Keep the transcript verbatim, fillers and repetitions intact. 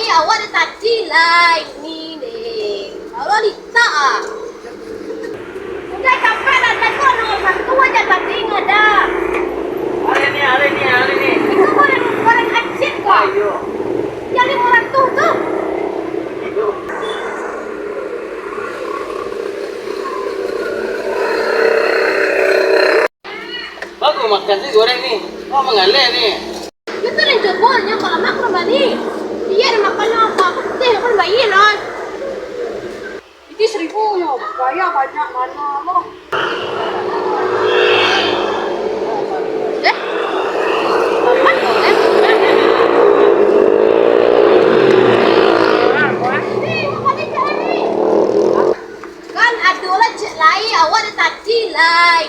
Awak dari tadi lah ini ni. Kalau litak ah. Udah capek lah, tadi orang satu aja tadi nggak ada. Hari ni, hari ni, hari ni. Itu goreng, goreng acit kok. Ayo. Yang lima ratus tu. Itu. Bagus makan si goreng ni. Wah, manggaleh ni. Itu nan cubo nyo, kalau mak kurang bali. Iya, ada makan apa? Aku teh kurang bali lah. Itu seribu nyo, gaya banyak mana lo. Eh? Amat lo, eh? Kan ado lah cek lai, awak dari tadi lai.